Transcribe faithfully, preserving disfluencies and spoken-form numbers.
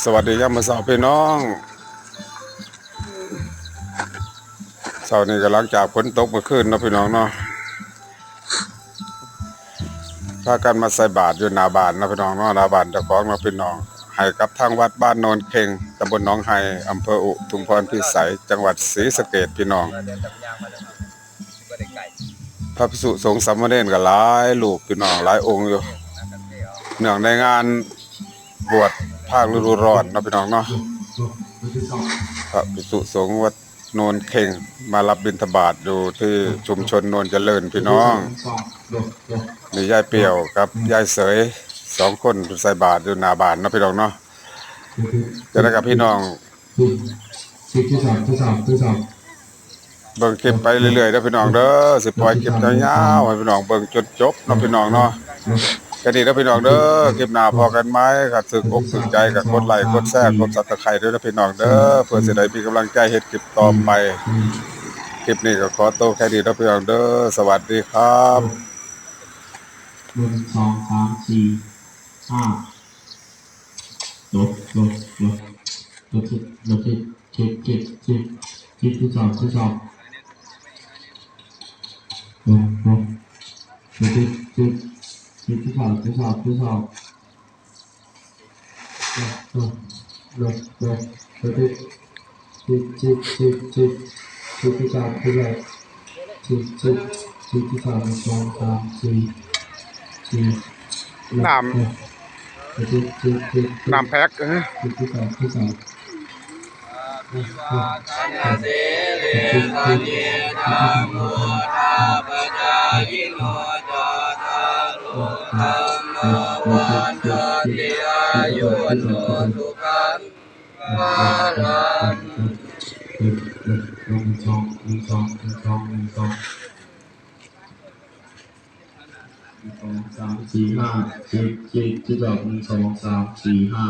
สวัสดียามมื้อเช้าพี่น้อง เช้านี้ก็หลังจากฝนตกเมื่อคืนเนาะพี่น้องเนาะ พากันมาใส่บาตรอยู่หน้าบ้านเนาะพี่น้องเนาะ หน้าบ้านเจ้าของเนาะพี่น้อง ให้กับทางวัดบ้านโนนเข่ง ตำบลหนองไฮ อำเภออุทุมพรพิสัย จังหวัดศรีสะเกษพี่น้อง พระภิกษุสงฆ์สามเณรก็หลายรูปพี่น้อง หลายองค์อยู่ เนื่องในงานบวชภาคฤดูร้อนเนาะพี่น้องเนาะ พระภิกษุสงฆ์วัดโนนเข่ง มารับบิณฑบาตอยู่ที่ชุมชนโนนเจริญพี่น้อง มียายเปรี้ยวกับยายเสย สองคนใส่บาตรอยู่หน้าบ้านเนาะพี่น้องเนาะ จะได้กับพี่น้อง สิบที่สามที่สามที่สาม เบิ่งคลิปไปเรื่อยๆเด้อพี่น้องเด้อ สิปล่อยคลิปยาวๆให้พี่น้องเบิ่งจนจบเนาะพี่น้องเนาะ แค่นี้เด้อพี่น้องเด้อ คลิปหน้าพอกันไหม ถ้าถูกอกถูกใจก็กดไลค์กดแชร์กด Subscribe ด้วยนะพี่น้องเด้อ เพื่อสิได้มีกำลังใจเฮ็ดคลิปต่อไป คลิปนี้ก็ขอตัวแค่นี้เด้อพี่น้องเด้อ สวัสดีครับ หนึ่งสองสามสี่ห้า ลบลบลบลบสิบลบสิบ สิบสิบสิบ สิบที่สองที่สอง ลบลบลบสิบสิบ สิบที่สองที่สองที่สอง ลบลบลบลบลบสิบ สิบสิบสิบสิบ สิบที่สองที่สอง สิบสิบ สิบที่สอง สอง สาม สี่ สี่ น้ำ สิบสิบสิบ น้ำแพ็คเออ สิบที่สองที่สอง หนึ่งสองหนึ่งสองหนึ่งสองหนึ่งสองหนึ่งสอง หนึ่งสองสามสี่ห้า เจ็ดเจ็ดเจ็ด หนึ่งสองสามสี่ห้า